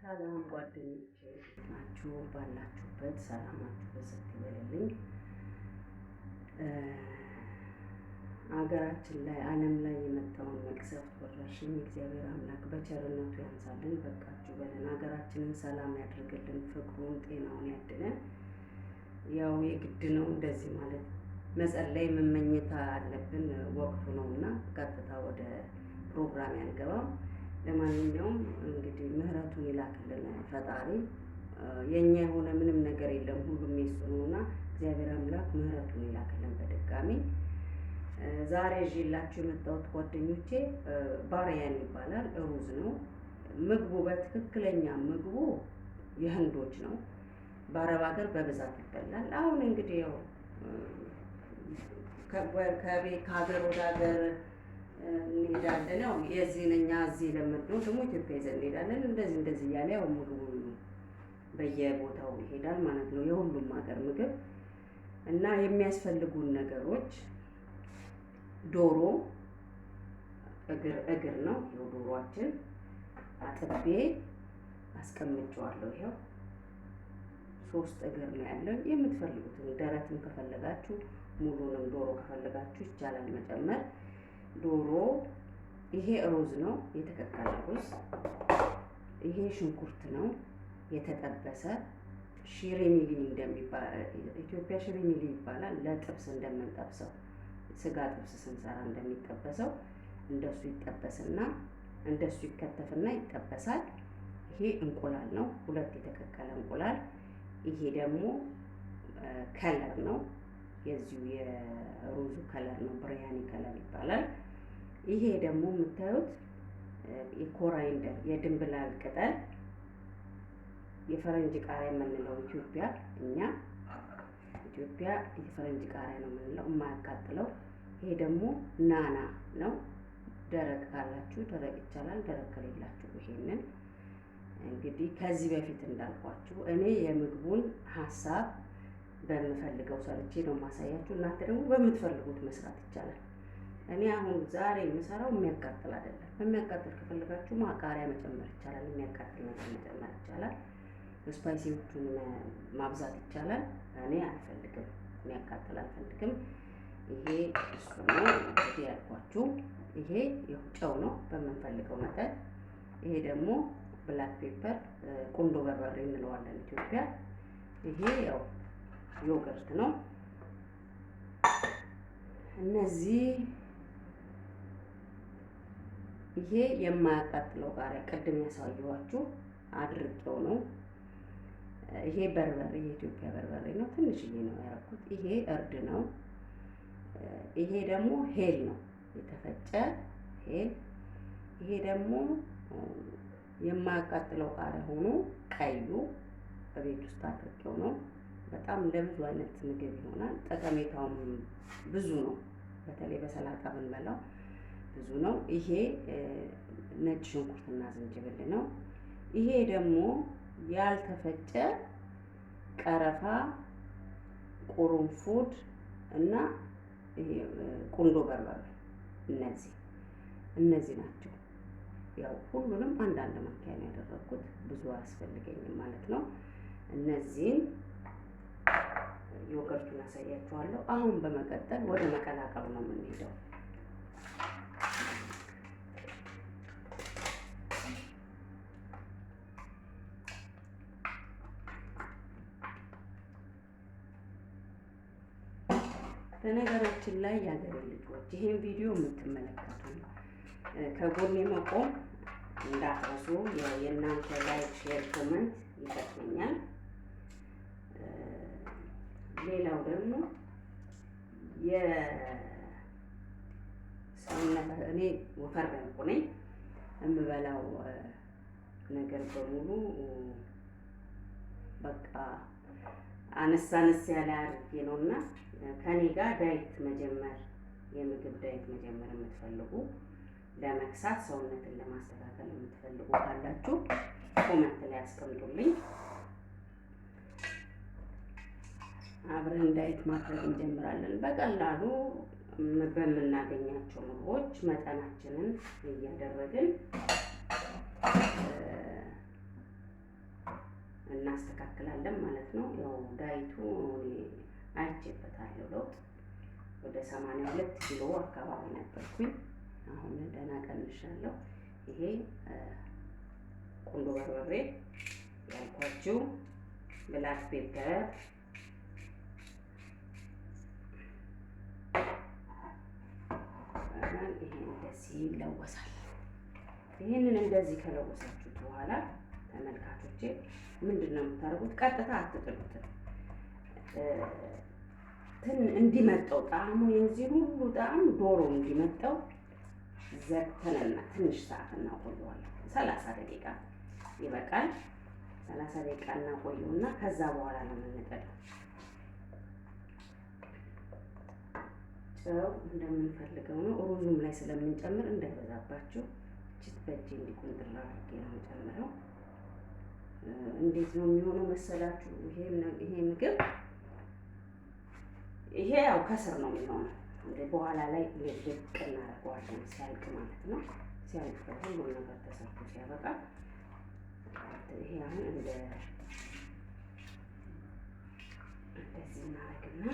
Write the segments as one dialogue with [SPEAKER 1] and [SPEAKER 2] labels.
[SPEAKER 1] ሰላም ጓደኞቼ ናችሁ፣ ባላችሁበት ሰላማችሁ ብዝት ይበልልኝ። አገራችን ላይ ዓለም ላይ የመጣውን መቅሰፍት ወረርሽኝ እግዚአብሔር አምላክ በቸርነቱ ያንሳልን፣ በቃችሁ በለን። ሀገራችንን ሰላም ያድርግልን፣ ፍቅሩን ጤናውን ያድለን። ያው የግድ ነው እንደዚህ ማለት መጸለይ መመኘት አለብን፣ ወቅቱ ነው እና ቀጥታ ወደ ፕሮግራም ያንገባም። ለማንኛውም እንግዲህ ምህረቱን ይላክልን ፈጣሪ። የእኛ የሆነ ምንም ነገር የለም፣ ሁሉም የሱ ነው እና እግዚአብሔር አምላክ ምህረቱን ይላክልን። በድጋሚ ዛሬ ይዤላችሁ የመጣሁት ጓደኞቼ ባሪያን ይባላል፣ ሩዝ ነው ምግቡ። በትክክለኛ ምግቡ የህንዶች ነው። በአረብ ሀገር በብዛት ይበላል። አሁን እንግዲህ ያው ከሀገር ወደ ሀገር እንሄዳለን። ያው የዚህን እኛ እዚህ ለመድነው ደግሞ ኢትዮጵያ ይዘን እንሄዳለን። እንደዚህ እንደዚህ እያለ ያው ምግቡ በየቦታው ይሄዳል ማለት ነው። የሁሉም ሀገር ምግብ እና የሚያስፈልጉን ነገሮች ዶሮ እግር እግር ነው። ይኸው ዶሮአችን አጥቤ አስቀምጬዋለሁ። ይኸው 3 እግር ነው ያለው። የምትፈልጉትን ደረትም ከፈለጋችሁ ሙሉንም ዶሮ ከፈለጋችሁ ይቻላል መጨመር። ዶሮ ይሄ ሩዝ ነው፣ የተቀቀለ ሩዝ። ይሄ ሽንኩርት ነው የተጠበሰ። ሽሪሚሊ እንደሚባል ኢትዮጵያ ሽሪሚሊ ይባላል። ለጥብስ እንደምንጠብሰው ስጋ ጥብስ ስንሰራ እንደሚጠበሰው እንደሱ ይጠበስና እንደሱ ይከተፍና ይጠበሳል። ይሄ እንቁላል ነው፣ 2 የተቀቀለ እንቁላል። ይሄ ደግሞ color ነው፣ የዚሁ የሩዙ color ነው፣ biryani color ይባላል። ይሄ ደግሞ የምታዩት የ coriander የድንብላል ቅጠል የፈረንጅ ቃሪያ የምንለው ኢትዮጵያ እኛ ኢትዮጵያ የፈረንጅ ቃሪያ ነው የምንለው የማያቃጥለው። ይሄ ደግሞ ናና ነው። ደረቅ ካላችሁ ደረቅ ይቻላል፣ ደረቅ ከሌላችሁ ይሄንን እንግዲህ ከዚህ በፊት እንዳልኳችሁ እኔ የምግቡን ሀሳብ በምፈልገው ሰርቼ ነው የማሳያችሁ። እናንተ ደግሞ በምትፈልጉት መስራት ይቻላል። እኔ አሁን ዛሬ የምሰራው የሚያቃጥል አይደለም። የሚያቃጥል ከፈለጋችሁ ቃሪያ መጨመር ይቻላል። የሚያቃጥል ነገር መጨመር ይቻላል። spicy ዎቹን ማብዛት ይቻላል። እኔ አልፈልግም፣ የሚያቃጥል አልፈልግም። ይሄ እሱ ነው እንግዲህ ያልኳችሁ። ይሄ ጨው ነው በምንፈልገው መጠን። ይሄ ደግሞ black pepper ቁንዶ በርበሬ እንለዋለን ኢትዮጵያ። ይሄ ያው yogurt ነው። እነዚህ ይሄ የማያቃጥለው ቃሪያ ቅድም ያሳየኋችሁ አድርቄው ነው። ይሄ በርበሬ የኢትዮጵያ በርበሬ ነው። ትንሽዬ ነው ያደረኩት። ይሄ እርድ ነው። ይሄ ደግሞ ሄል ነው፣ የተፈጨ ሄል። ይሄ ደግሞ የማያቃጥለው ቃሪያ ሆኖ ቀዩ በቤት ውስጥ አድርጌው ነው። በጣም ለብዙ አይነት ምግብ ይሆናል። ጠቀሜታውም ብዙ ነው። በተለይ በሰላጣ ብንበላው ብዙ ነው። ይሄ ነጭ ሽንኩርትና ዝንጅብል ነው። ይሄ ደግሞ ያልተፈጨ ቀረፋ፣ ቁርንፉድ እና ቁንዶ በርበሬ እነዚህ ናቸው። ያው ሁሉንም አንዳንድ ማንኪያ ነው ያደረኩት፣ ብዙ አያስፈልገኝም ማለት ነው። እነዚህን ዮገርቱን አሳያችኋለሁ። አሁን በመቀጠል ወደ መቀላቀሉ ነው የምንሄደው። በነገራችን ላይ የሀገሬ ልጆች ይሄን ቪዲዮ የምትመለከቱ ከጎኔ መቆም እንዳትረሱ። የእናንተ like፣ share፣ comment ይጠቅመኛል። ሌላው ደግሞ የሰውነት እኔ ወፈር ያልኩ ነኝ። የምበላው ነገር በሙሉ በቃ አነስ አነስ ያለ አድርጌ ነው እና ከኔ ጋር diet መጀመር የምግብ diet መጀመር የምትፈልጉ ለመክሳት ሰውነትን ለማስተካከል የምትፈልጉ ካላችሁ comment ላይ አስቀምጡልኝ። አብረን diet ማድረግ እንጀምራለን። በቀላሉ በምናገኛቸው ምግቦች መጠናችንን እያደረግን እናስተካክላለን ማለት ነው። ያው diet ኡ እኔ አይቼበታለሁ ለውጥ። ወደ 82 ኪሎ አካባቢ ነበርኩኝ። አሁን ደህና ቀንሻለሁ። ይሄ ቁንዶ በርበሬ ያልኳችሁ፣ black pepper፣ ይሄ እንደዚህ ይለወሳል። ይህንን እንደዚህ ከለወሳችሁት በኋላ ተመልካቾቼ ምንድን ነው የምታደርጉት? ቀጥታ አትጥሉትም። እንዲመጣው ጣዕሙ የዚህ ሁሉ ጣዕም ዶሮ እንዲመጣው ዘግተንና ትንሽ ሰዓት እናቆየዋለን። 30 ደቂቃ ይበቃል። 30 ደቂቃ እናቆየውና ከዛ በኋላ ነው የምንጥለው። ጨው እንደምንፈልገው ነው። ሩዙም ላይ ስለምንጨምር እንዳይበዛባችሁ እችት በእጄ እንዲቆንጥላ አድርጌ ነው የምጨምረው። እንዴት ነው የሚሆነው መሰላችሁ? ይሄ ምግብ ይሄ ያው ከስር ነው የሚሆነው። በኋላ ላይ ልቅ እናደርገዋለን ሲያልቅ ማለት ነው። ሲያልቅ ሁሉም ነገር ተሰርቶ ሲያበቃ ይሄ አሁን እንደዚህ እናደርግና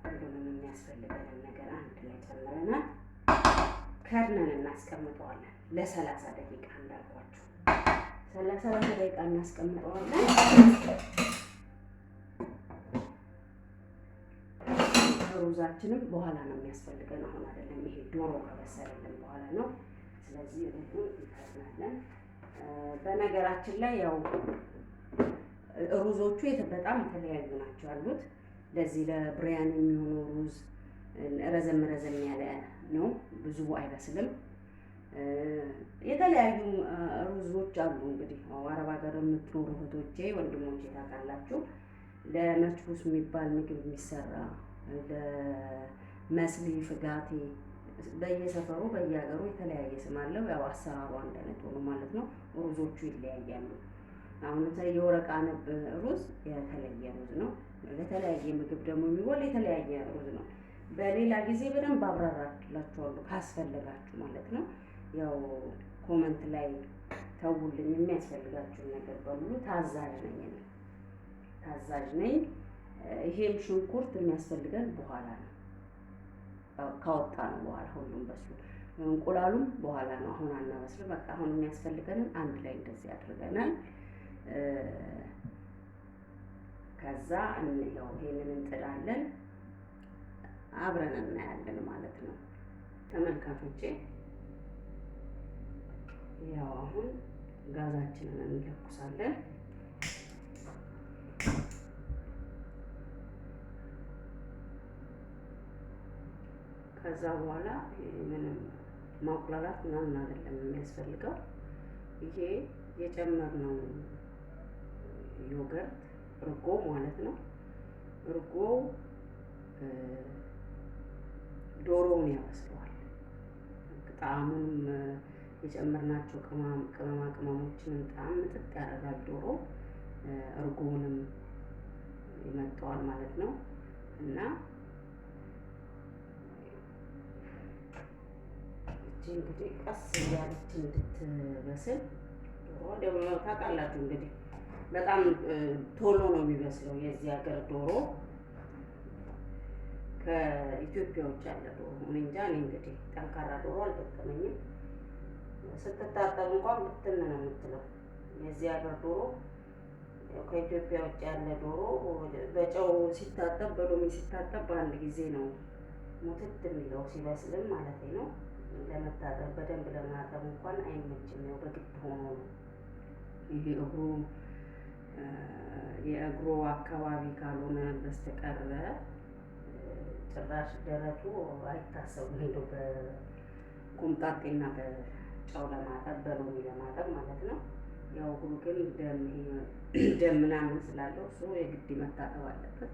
[SPEAKER 1] ሁሉንም የሚያስፈልገንን ነገር አንድ ላይ ጨምረናል። ከድነን እናስቀምጠዋለን ለ30 ደቂቃ እንዳልኳችሁ 30 ደቂቃ እናስቀምጠዋለን። ሩዛችንም በኋላ ነው የሚያስፈልገን፣ አሁን አይደለም። ይሄ ዶሮ ከበሰለልን በኋላ ነው። ስለዚህ ሩዙን እንከድናለን። በነገራችን ላይ ያው ሩዞቹ በጣም የተለያዩ ናቸው ያሉት። ለዚህ ለብሪያን የሚሆነው ሩዝ ረዘም ረዘም ያለ ነው፣ ብዙ አይበስልም። የተለያዩ ሩዞች አሉ። እንግዲህ አረብ ሀገር የምትኖሩ እህቶቼ ወንድሞቼ ታውቃላችሁ። ለመችቡስ የሚባል ምግብ የሚሰራ ለመስሊ ፍጋቴ፣ በየሰፈሩ በየሀገሩ የተለያየ ስም አለው። ያው አሰራሩ አንድ አይነት ሆኖ ማለት ነው። ሩዞቹ ይለያያሉ። አሁን ለምሳሌ የወረቃ ነብ ሩዝ የተለየ ሩዝ ነው። ለተለያየ ምግብ ደግሞ የሚውል የተለያየ ሩዝ ነው። በሌላ ጊዜ በደንብ አብራራላችኋለሁ ካስፈለጋችሁ ማለት ነው። ያው comment ላይ ተውልኝ የሚያስፈልጋችሁን ነገር በሙሉ። ታዛዥ ነኝ እኔ ታዛዥ ነኝ። ይሄም ሽንኩርት የሚያስፈልገን በኋላ ነው፣ ካወጣ ነው በኋላ ሁሉም በስሎ፣ እንቁላሉም በኋላ ነው። አሁን አናበስልም። በቃ አሁን የሚያስፈልገንን አንድ ላይ እንደዚህ አድርገናል። ከዛ ያው ይሄንን እንጥዳለን፣ አብረን እናያለን ማለት ነው ተመልካቾቼ። ያው አሁን ጋዛችንን እንለኩሳለን። ከዛ በኋላ ምንም ማቁላላት ምናምን አይደለም የሚያስፈልገው። ይሄ የጨመርነው yogurt እርጎ ማለት ነው። እርጎ ዶሮውን ያበስለዋል። ጣዕሙንም የጨመርናቸው ቅመማ ቅመሞችንም ጣዕም ምጥጥ ያደርጋል ዶሮ፣ እርጎውንም ይመጠዋል ማለት ነው። እና እቺ እንግዲህ ቀስ እያለች እንድትበስል ዶሮ ደግሞ ታውቃላችሁ እንግዲህ በጣም ቶሎ ነው የሚበስለው የዚህ ሀገር ዶሮ ከኢትዮጵያ ውጭ ያለ ዶሮ። እኔ እንጃ፣ እኔ እንግዲህ ጠንካራ ዶሮ አልገጠመኝም። ስትታጠብ እንኳን ብትን ነው የምትለው። የዚህ ሀገር ዶሮ ከኢትዮጵያ ውጭ ያለ ዶሮ በጨው ሲታጠብ በሎሚ ሲታጠብ በአንድ ጊዜ ነው ሙትት የሚለው ሲበስልም ማለት ነው። ለመታጠብ በደንብ ለማጠብ እንኳን አይመችም። ያው በግድ ሆኖ ነው። ይሄ እግሩ የእግሩ አካባቢ ካልሆነ በስተቀረ ጭራሽ ደረቱ አይታሰብም። እንደው በኮምጣጤና በጨው ለማጠብ በሎሚ ለማጠብ ማለት ነው። ያው እግሩ ግን ደም ደም ምናምን ስላለው እሱ የግድ መታጠብ አለበት።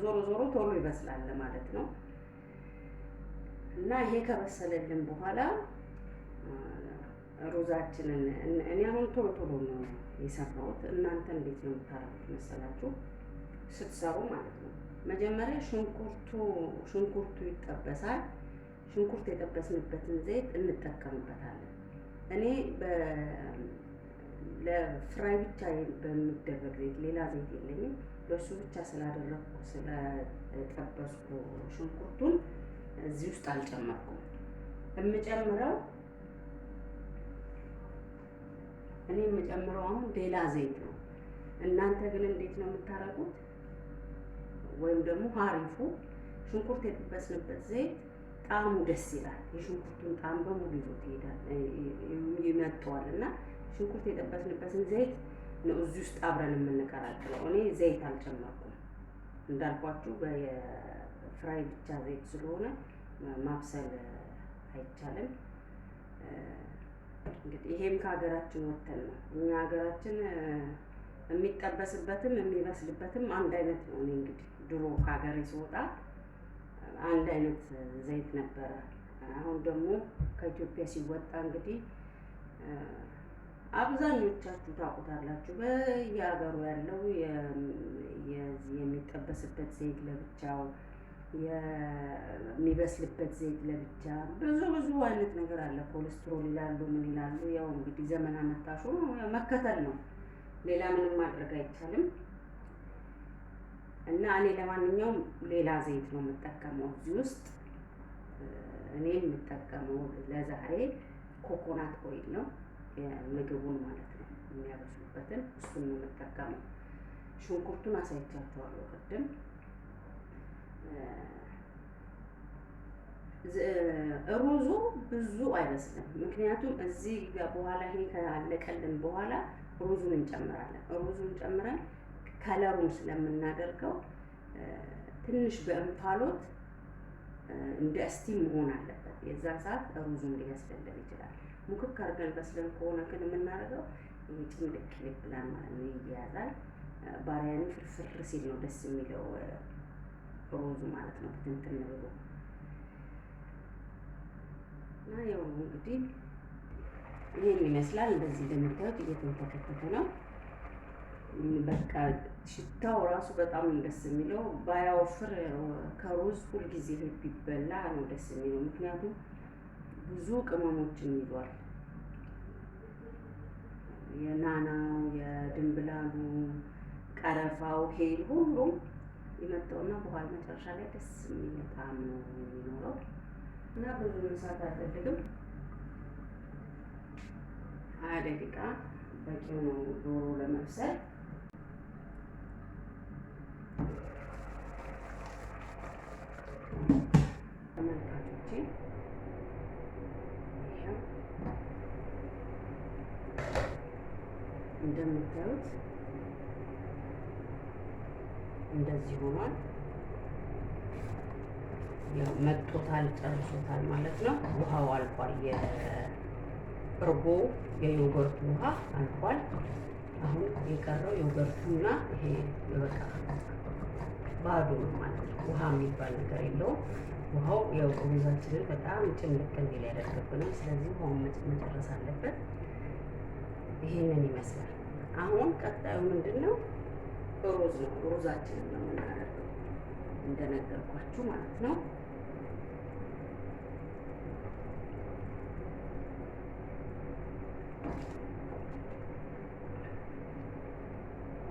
[SPEAKER 1] ዞሮ ዞሮ ቶሎ ይበስላል ማለት ነው። እና ይሄ ከበሰለልን በኋላ ሩዛችንን እኔ አሁን ቶሎ ቶሎ ነው የሰራሁት። እናንተ እንዴት ነው የምታረጉት መሰላችሁ? ስትሰሩ ማለት ነው። መጀመሪያ ሽንኩርቱ ይጠበሳል። ሽንኩርት የጠበስንበትን ዘይት እንጠቀምበታለን። እኔ ለ fry ብቻ በሚደረግ ዘይት፣ ሌላ ዘይት የለኝም። በሱ ብቻ ስላደረግኩ ስለጠበስኩ ሽንኩርቱን እዚህ ውስጥ አልጨመርኩም። የምጨምረው እኔ የምጨምረው አሁን ሌላ ዘይት ነው። እናንተ ግን እንዴት ነው የምታረጉት? ወይም ደግሞ ሀሪፉ ሽንኩርት የጠበስንበት ዘይት ጣዕሙ ደስ ይላል። የሽንኩርቱን ጣዕም በሙሉ ይዞት ይሄዳል፣ ይመጠዋል። እና ሽንኩርት የጠበስንበትን ዘይት ነው እዚህ ውስጥ አብረን የምንቀላቅለው። እኔ ዘይት አልጨመርኩም፣ እንዳልኳችሁ በ fry ብቻ ዘይት ስለሆነ ማብሰል አይቻልም። እንግዲህ ይሄም ከሀገራችን ወተን ነው። እኛ ሀገራችን የሚጠበስበትም የሚበስልበትም አንድ አይነት ነው። እኔ እንግዲህ ድሮ ከሀገሬ ስወጣ አንድ አይነት ዘይት ነበረ። አሁን ደግሞ ከኢትዮጵያ ሲወጣ እንግዲህ አብዛኞቻችሁ ታውቁታላችሁ። በየሀገሩ ያለው የሚጠበስበት ዘይት ለብቻው፣ የሚበስልበት ዘይት ለብቻ፣ ብዙ ብዙ አይነት ነገር አለ። ኮሌስትሮል ይላሉ፣ ምን ይላሉ። ያው እንግዲህ ዘመን አመጣሹ መከተል ነው። ሌላ ምንም ማድረግ አይቻልም። እና እኔ ለማንኛውም ሌላ ዘይት ነው የምጠቀመው እዚህ ውስጥ። እኔ የምጠቀመው ለዛሬ coconut oil ነው፣ ምግቡን ማለት ነው የሚያበስሉበትን እሱን ነው የምጠቀመው። ሽንኩርቱን አሳይቻችኋለሁ ቅድም። ሩዙ ብዙ አይበስልም፣ ምክንያቱም እዚህ በኋላ ይሄ ካለቀልን በኋላ ሩዙን እንጨምራለን። ሩዙን ጨምረን color ኡን ስለምናደርገው ትንሽ በእንፋሎት እንደ steam መሆን አለበት። የዛን ሰዓት ሩዙን ሊበስልልን ይችላል። ሙክክ አድርገን በስለን ከሆነ ግን የምናደርገው ይሄ ጭምልቅ ይልብላል ማለት ነው፣ ይያያዛል። ባሪያኒ ፍርፍር ሲል ነው ደስ የሚለው ሩዙ ማለት ነው፣ ብትንትን ብሎ። እና ያው እንግዲህ ይህን ይመስላል። እንደዚህ እንደምታዩት እየተንተከተከ ነው። በቃ ሽታው ራሱ በጣም ደስ የሚለው። ባያወፍር ከሩዝ ሁልጊዜ ይሄ ቢበላ ነው ደስ የሚለው፣ ምክንያቱም ብዙ ቅመሞችን ይዟል። የናናው፣ የድንብላሉ፣ ቀረፋው፣ ሄል ሁሉም ይመጣውና በኋላ መጨረሻ ላይ ደስ የሚል ጣዕም ነው የሚኖረው። እና ብዙ እሳት አይፈልግም። 20 ደቂቃ በቂው ነው ዶሮ ለመብሰል። ተመልካቾቼ ይኸው እንደምታዩት እንደዚህ ሆኗል። ያው መጦታል፣ ጨርሶታል ማለት ነው። ውሃው አልቋል። የእርጎ የ yogurt ኡ ውሃ አልቋል። አሁን የቀረው yogurt ኡና ይሄ በቃ ባዶ ነው ማለት ነው። ውሃ የሚባል ነገር የለውም። ውሃው ያው ሩዛችንን በጣም ጭምልቅ እንዲል ያደርግብናል። ስለዚህ ውሃውን መጨረስ አለበት። ይሄንን ይመስላል። አሁን ቀጣዩ ምንድን ነው? ሩዝ ነው። ሩዛችንን ነው የምናደርገው እንደነገርኳችሁ ማለት ነው።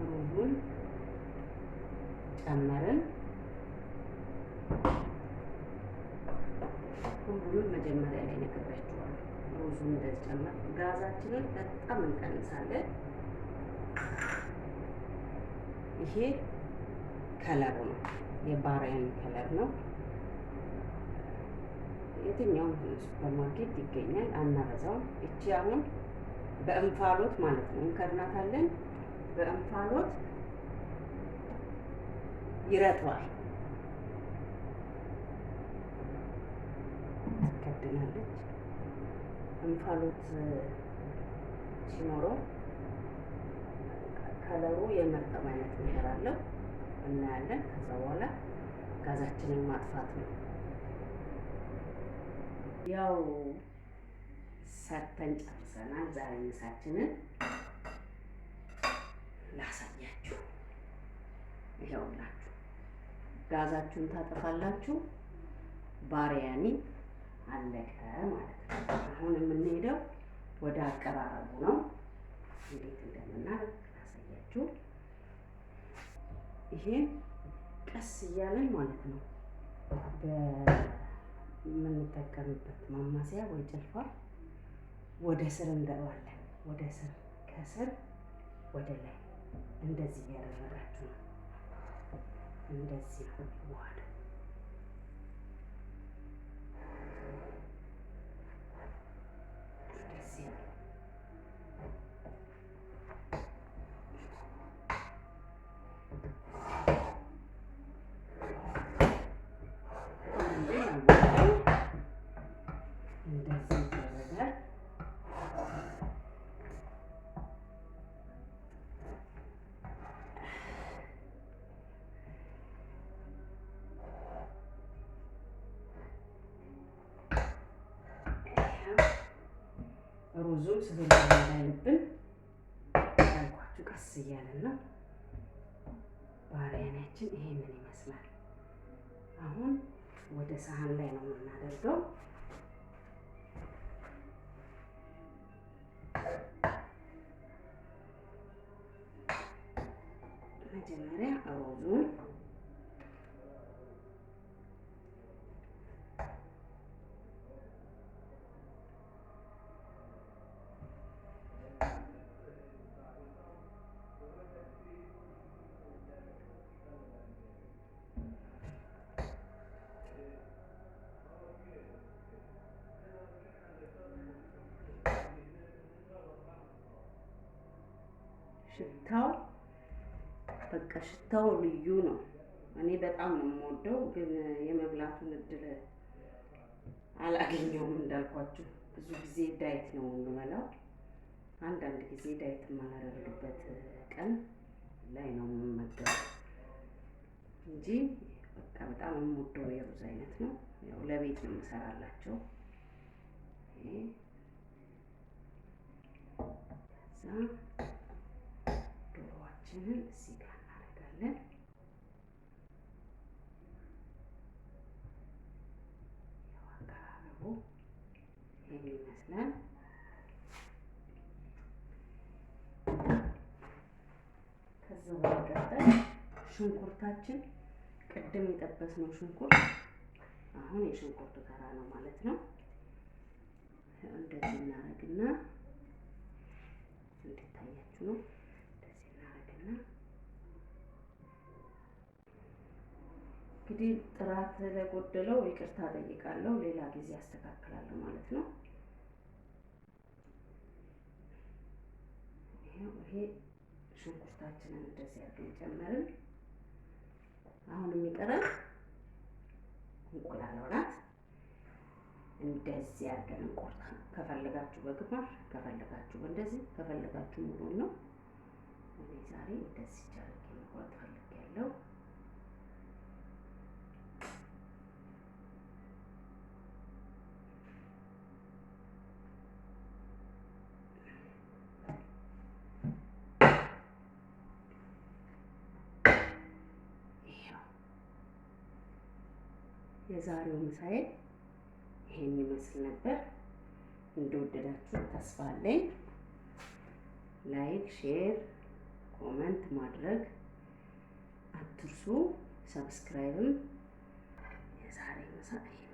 [SPEAKER 1] ሩዙን ጨመርን። ሁሉንም መጀመሪያ ላይ ነግሬያችኋለሁ። ሩዙን እንደዚህ ጨመር። ጋዛችንን በጣም እንቀንሳለን። ይሄ color ኡ ነው፣ የባሪያን color ነው። የትኛውም ሱፐር ማርኬት ይገኛል። አናበዛውም። እቺ አሁን በእንፋሎት ማለት ነው እንከድናታለን። በእንፋሎት ይረጥባል። ትከድናለች። እንፋሎት ሲኖረው color ኡ የመርጠብ አይነት ነገር አለው፣ እናያለን። ከዛ በኋላ ጋዛችንን ማጥፋት ነው። ያው ሰርተን ጨርሰናል። ዛሬ ምሳችንን ላሳያችሁ። ይኸውላችሁ ጋዛችሁን ታጠፋላችሁ። ባሪያኒ አለቀ ማለት ነው። አሁን የምንሄደው ወደ አቀራረቡ ነው። እንዴት እንደምናደርግ ላሳያችሁ። ይሄን ቀስ እያለን ማለት ነው በምንጠቀምበት ማማሰያ ወይ ጭልፋ ወደ ስር እንገባለን። ወደ ስር ከስር ወደ ላይ እንደዚህ እያደረጋችሁ ነው። እንደዚህ ነው የሚዋሃደው። እንደዚህ ነው። እንደዚህ ይደረጋል። ሩዙም ስብር እንዳይልብን ያልኳችሁ ቀስ እያለን ነው። ባሪያናችን ይሄንን ይመስላል። አሁን ወደ ሳህን ላይ ነው የምናደርገው። መጀመሪያ ሩዙን ሽታው በቃ ሽታው ልዩ ነው። እኔ በጣም ነው የምወደው፣ ግን የመብላቱን እድል አላገኘውም። እንዳልኳችሁ ብዙ ጊዜ diet ነው የምበላው። አንዳንድ ጊዜ diet የማላደርግበት ቀን ላይ ነው የምመገበው እንጂ በቃ በጣም የምወደው የሩዝ አይነት ነው። ያው ለቤት ነው የምሰራላቸው። ከዛ ዶሮዋችንን እዚህ ጋር እናደርጋለን። ያው አቀራረቡ ይህን ይመስላል። ከዛ በመቀጠል ሽንኩርታችን ቅድም የጠበስነው ሽንኩርት አሁን የሽንኩርቱ ተራ ነው ማለት ነው። እንደዚህ እናደርግና እንድታያችሁ ነው። እንደዚህ እናደርግና እንግዲህ ጥራት ለጎደለው ይቅርታ ጠይቃለሁ። ሌላ ጊዜ አስተካክላለሁ ማለት ነው። ይሄ ሽንኩርታችንን እንደዚህ አድርገን ጨመርን። አሁን የሚቀረን እንቁላል ናት። እንደዚህ አድርገን እንቆርጣ። ከፈለጋችሁ በግማሽ ከፈለጋችሁ በእንደዚህ ከፈለጋችሁ ሙሉን ነው። እኔ ዛሬ እንደዚህ አድርጌ መቁረጥ ፈልጌያለሁ። የዛሬው ምሳዬ ይሄን ይመስል ነበር። እንደወደዳችሁ ተስፋ አለኝ። Like፣ share፣ comment ማድረግ አትርሱ። Subscribe ም። የዛሬ ምሳ ይሄ